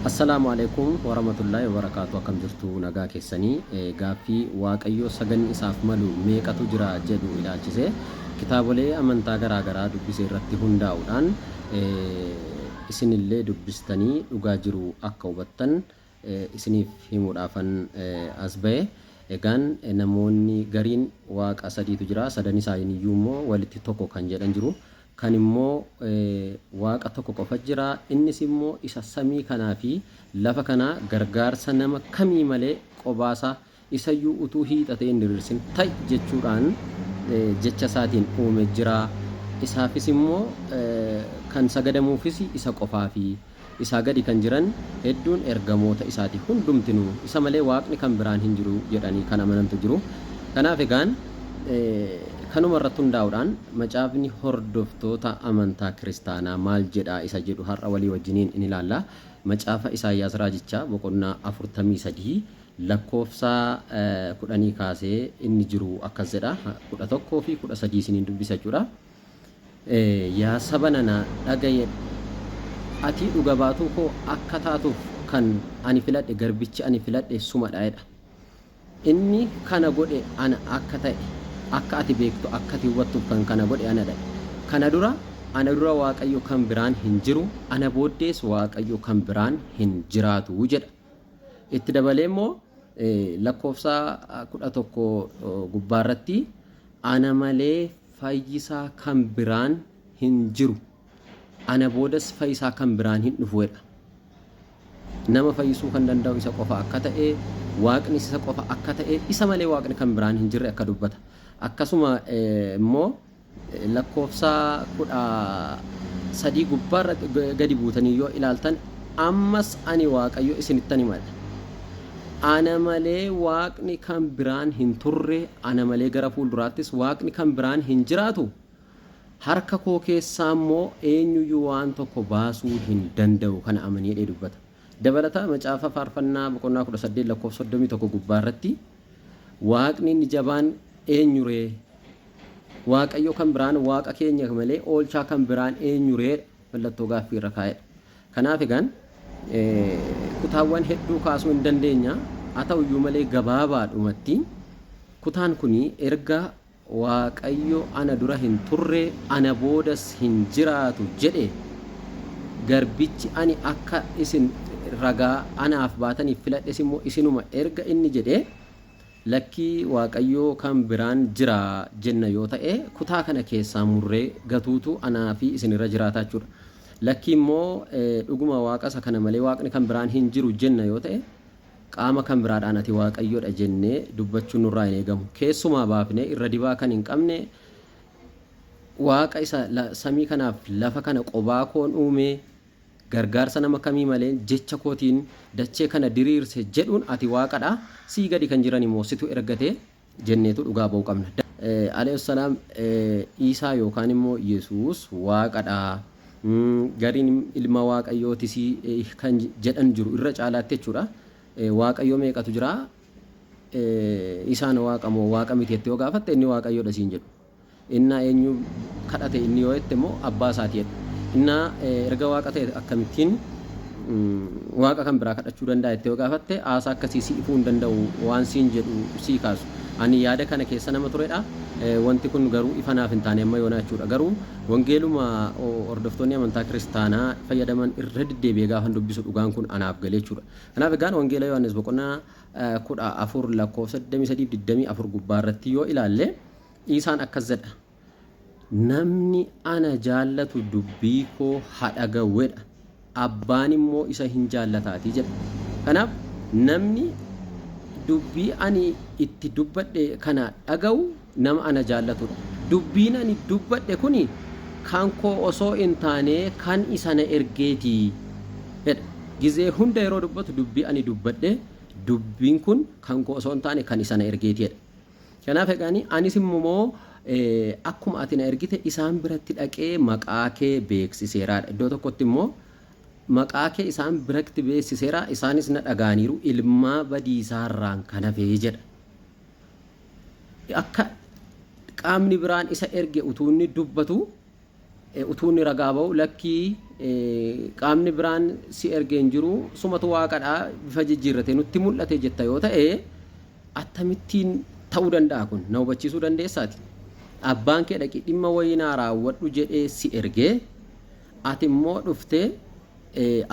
Assalaamu Aleeykum Warahmatullaahi Wabarakaatuh Akkam jirtu nagaa keessanii gaaffii Waaqayyo saganni isaaf malu meeqatu jira jedhu ilaalchisee kitaabolee amantaa garaa garaa dubbise irratti hundaa'uudhaan isinillee dubbistanii dhugaa jiru akka hubattan isiniif himuudhaafan as ba'e. Egaan namoonni gariin Waaqa sadiitu jira sadan isaaniiyyuu immoo walitti tokko kan jedhan jiru. Kan immoo Waaqa tokko qofa jira, innis immoo isa samii kanaa fi lafa kanaa gargaarsa nama kamii malee qobaasaa, isayyuu utuu hiixatee hin diriirsin ta'i jechuudhaan jecha isaatiin uume jira. Isaafis immoo kan sagadamuufis isa qofaafi. Isaa gadi kan jiran hedduun ergamoota isaati hundumtinuu. Isa malee Waaqni kan biraan hin jiru jedhanii kan amanantu jiru. Kanaaf egaan kanuma irratti hundaa'uudhaan macaafni hordoftoota amantaa kiristaanaa maal jedha isa jedhu har'a walii wajjiniin in ilaalla. Macaafa Isaayyaas Raajichaa boqonnaa 43 lakkoofsa kudhanii kaasee inni jiru akkas jedha. 11 fi 13 isiniin dubbisa jechuudha. Yaa saba nana dhaga'i, ati dhuga baatuu koo akka taatuuf kan ani filadhe, garbichi ani filadhe sumadha jedha. Inni kana godhe ana akka ta'e, akka ati beektu, akka ati hubattuuf kan kana godhe anadha. Kana dura, ana dura Waaqayyo kan biraan hin jiru, ana booddees Waaqayyo kan biraan hin jiraatu jedha. Itti dabalee immoo lakkoofsa 11 gubbaarratti ana malee fayyisaa kan biraan hin jiru, ana boodas fayisaa kan biraan hin dhufu jedha. Nama fayyisuu kan danda'u isa qofa akka ta'e, Waaqnis isa qofa akka ta'e, isa malee Waaqni kan biraan hin jirre akka dubbata. Akkasuma immoo lakkoofsa 13 gubbaarra gadi buutanii yoo ilaaltan ammas ani Waaqayyo isinittan hima jedha. Ana malee Waaqni kan biraan hin turre, ana malee gara fuulduraattis Waaqni kan biraan hin jiraatu, harka koo keessaa immoo eenyuyyuu waan tokko baasuu hin danda'u kana amanii jedhee dubbata. Dabalata macaafa faarfannaa boqonnaa 18 lakkoofsa 31 gubbaa irratti Waaqni inni jabaan eenyuree? Waaqayyo kan biraan Waaqa keenya malee oolchaa kan biraan eenyuree? Mallattoo gaaffii irra kaa'edha. Kanaaf egaan kutaawwan hedduu kaasuu hin dandeenya. Haa ta'u iyyuu malee gabaabaadhumatti kutaan kun erga Waaqayyo ana dura hin turre, ana boodas hin jiraatu jedhe, garbichi ani akka isin ragaa anaaf baataniif filadhes immoo isinuma erga inni jedhee, Lakkii Waaqayyo kan biraan jira jenna yoo ta'e, kutaa kana keessaa murree gatuutu anaa fi isin irra jiraata jechuudha. Lakkii immoo dhuguma Waaqa isa kana malee Waaqni kan biraan hin jiru jenna yoo ta'e, qaama kan biraadhaan ati Waaqayyodha jennee dubbachuun nurraa hin eegamu. Keessumaa baafnee irra dibaa kan hin qabne Waaqa isa samii kanaaf lafa kana qobaa koon uumee gargaarsa nama kamii maleen jecha kootiin dachee kana diriirse jedhuun ati Waaqadha, sii gadi kan jiran immoo situ ergate jenneetu dhugaa ba'uu qabna. Alayhi salaam Iisaa yookaan immoo Yesuus Waaqadha. Gariin ilma Waaqayyootis kan jedhan jiru irra caalaatti jechuudha. Waaqayyo meeqatu jira? Isaan Waaqa moo Waaqa miti jettee yoo gaafatte inni Waaqayyoodha siin jedhu. Innaa eenyu kadhate inni yoo jette immoo abbaa isaati jedha. Innaa erga waaqa ta'e akkamittiin waaqa kan biraa kadhachuu danda'a jettee yoo gaafatte haasaa akkasii si ifuu hin danda'u waan siin jedhu sii kaasu. Ani yaada kana keessa nama turedha. Wanti kun garuu ifa naaf hin taane amma yoonaa jechuudha. Garuu wangeeluma hordoftoonni amantaa kiristaanaa fayyadaman irra deddeebi'ee gaafan dubbisu dhugaan kun anaaf galee jechuudha. Kanaaf egaan wangeela Yohaannis boqonnaa 14 lakkoofsa 23 fi 24 gubbaa irratti yoo ilaalle Iisaan akkas jedha, Namni ana jaallatu dubbii koo ha dhaga'u jedha, Abbaan immoo isa hin jaallataatii jedha. Kanaaf namni dubbii ani itti dubbadhe kana dhaga'u nama ana jaallatudha. Dubbiin ani dubbadhe kuni kan koo osoo hin taane kan isa na ergeeti jedha. Gizee hunda yeroo dubbatu dubbii ani dubbadhe dubbiin kun kan koo osoo hin taane kan isa na ergeeti jedha. Kanaaf egaani anis immoo akkuma ati na ergite isaan biratti dhaqee maqaa kee beeksiseeraadha. Iddoo tokkotti immoo maqaa kee isaan biratti beeksiseera isaanis na dhagaaniiru ilmaa badiisaarraan kan hafe jedha. Akka qaamni biraan isa erge utuu inni dubbatu utuu inni ragaa ba'u lakkii qaamni biraan si erge hin jiru sumatu waaqadha bifa jijjiirratee nutti mul'ate jetta yoo ta'e attamittiin ta'uu danda'a kun na hubachiisuu dandeessaati? Abbaan kee dhaqii dhimma wayii naa raawwadhu jedhee si ergee ati immoo dhuftee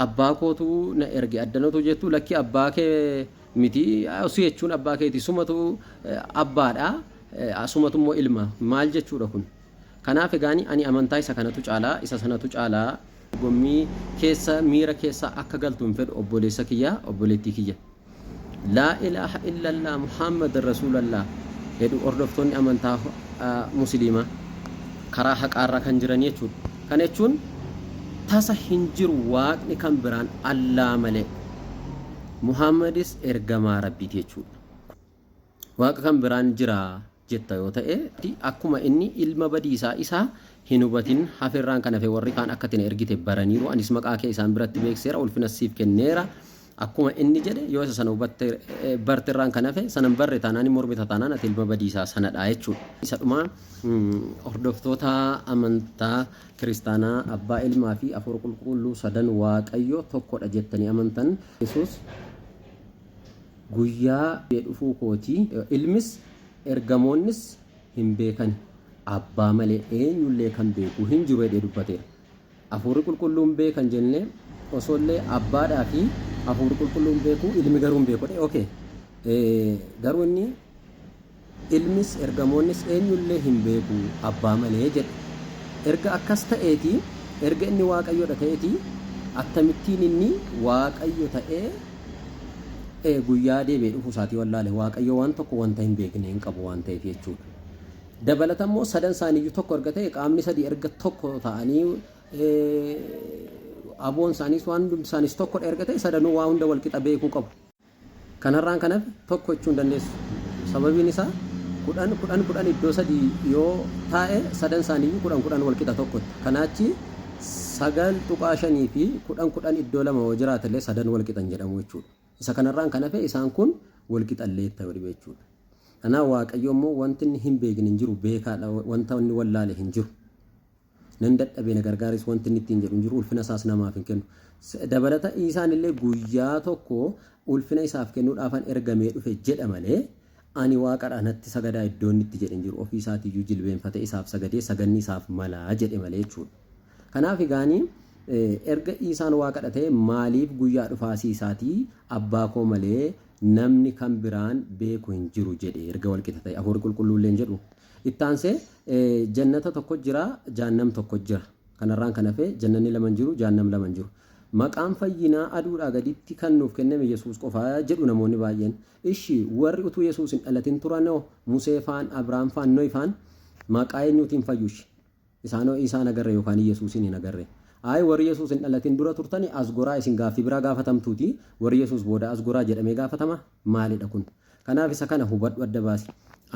abbaa kootu na erge addanatu jettu lakki abbaa kee miti si jechuun abbaa keeti sumatu abbaadha sumatu immoo ilma maal jechuudha kun? Kanaaf egaani ani amantaa isa kanatu caalaa isa sanatu caalaa gommii keessa miira keessa akka galtu hin fedhu obboleessa kiyya obboleettii kiyya. Laa ilaaha illallah Muhammad Rasuulallah jedhu hordoftoonni amantaa musliimaa karaa haqaarra kan jiran jechuudha. Kana jechuun tasa hin jiru waaqni kan biraan Allaa malee. Muhammadis ergamaa Rabbiiti jechuudha. Waaqa kan biraan jira jetta yoo ta'e akkuma inni ilma badiisaa isaa hin hubatin haferraan kan hafe warri kaan akka ati na ergite baraniiru anis maqaa kee isaan biratti beeksiseera ulfinas siif kenneera akkuma inni jedhe yoo isa sana hubatte barterraan kan hafe sana hin barre taanaan hin mormita taanaan ati ilma badiisaa sanadha jechuudha. Isa dhumaa hordoftoota amantaa kiristaanaa abbaa ilmaa fi afuura qulqulluu sadan waaqayyo tokkodha jettanii amantan Yesuus Guyyaa dhufuu kootii ilmis ergamoonnis hin beekani, abbaa malee eenyullee kan beeku hin jiru jedhee dubbateera. Hafuurri qulqulluun beekan jennee osoollee abbaadhaa fi hafuurri qulqulluun beeku ilmi garuu hin beeku jedhe okay. Garuu inni ilmis ergamoonnis eenyullee hin beeku abbaa malee jedhe. Erga akkas ta'eetii erga inni waaqayyodha ta'eetii akkamittiin inni waaqayyo ta'ee guyyaa deebi'ee dhufuu isaatii wallaale waaqayyo waan tokko wanta hin beekne hin qabu waan ta'eef jechuudha. Dabalata immoo sadan isaaniiyyuu tokko erga ta'e qaamni sadii erga tokko ta'anii aboon isaaniis waan hundumti isaaniis tokkodha erga ta'e sadanuu waa hunda walqixa beekuu qabu. Kanarraan kan hafe tokko jechuu hin dandeessu. Sababiin isaa 10 10 10 iddoo sadii yoo taa'e sadan isaaniiyyuu 10 10 walqixa tokkotti. Kanaa achi 9.5 fi 10 10 iddoo lama yoo jiraate illee sadan walqixa hin jedhamu jechuudha. Isa kanarraan kan hafe isaan kun walqixa illee ta'u dhibe jechuudha. Kanaaf Waaqayyo immoo wanti inni hin beekne hin jiru beekaadha wanta inni wallaale hin jiru. Nan dadhabe na gargaaris wanti inni ittiin jedhu hin jiru ulfina isaas namaaf hin kennu. Dabalata Iisaan illee guyyaa tokko ulfina isaaf kennuudhaafan ergamee dhufe jedha malee ani waaqadha natti sagadaa iddoo inni itti jedhe hin jiru ofii isaatiiyyuu jilbeenfatee isaaf sagadee saganni isaaf malaa jedhe malee jechuudha. Kanaaf egaanii erga Iisaan waaqadha ta'e maaliif guyyaa dhufaasii isaatii abbaa koo malee namni kan biraan beeku hin jiru jedhe erga walqixa ta'e hafuurri qulqulluullee hin jedhu. Itti aansee jannata tokko jira, jaannam tokko jira. Kanarraan kan hafe jannanni lama hin jiru, jaannam lama hin jiru. Maqaan fayyinaa aduudhaa gaditti kan nuuf kenname Yesuus qofa jedhu namoonni baay'een. Ishi warri utuu Yesuus hin dhalatin turanoo Musee faan, Abrahaam faan, Nohi faan maqaa eenyuutiin fayyu ishi? Isaanoo Iisaa hin agarre yookaan Yesuusiin hin agarre. Ayi warri Yesuus hin dhalatin dura turtani as goraa isin gaaffii biraa gaafatamtuuti warri Yesuus booda as goraa jedhamee gaafatama? Maalidha kun? Kanaaf isa kana hubadhu adda baasi.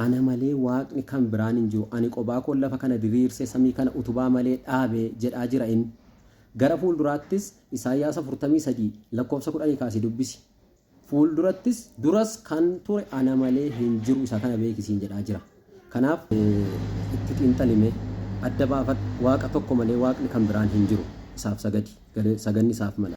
Ana malee Waaqni kan biraan hin jiru. Ani qobaa koon lafa kana diriirsee samii kana utubaa malee dhaabe jedhaa jira inni. Gara fuulduraattis Isaayyaas 43 lakkoofsa 10 kaasii dubbisi. Fuuldurattis duras kan ture ana malee hin jiru isa kana beeki siin jedhaa jira. Kanaaf itti xiinxali mee. Adda baafadhu. Waaqa tokko malee Waaqni kan biraan hin jiru. Isaaf sagadi. Saganni isaaf mala.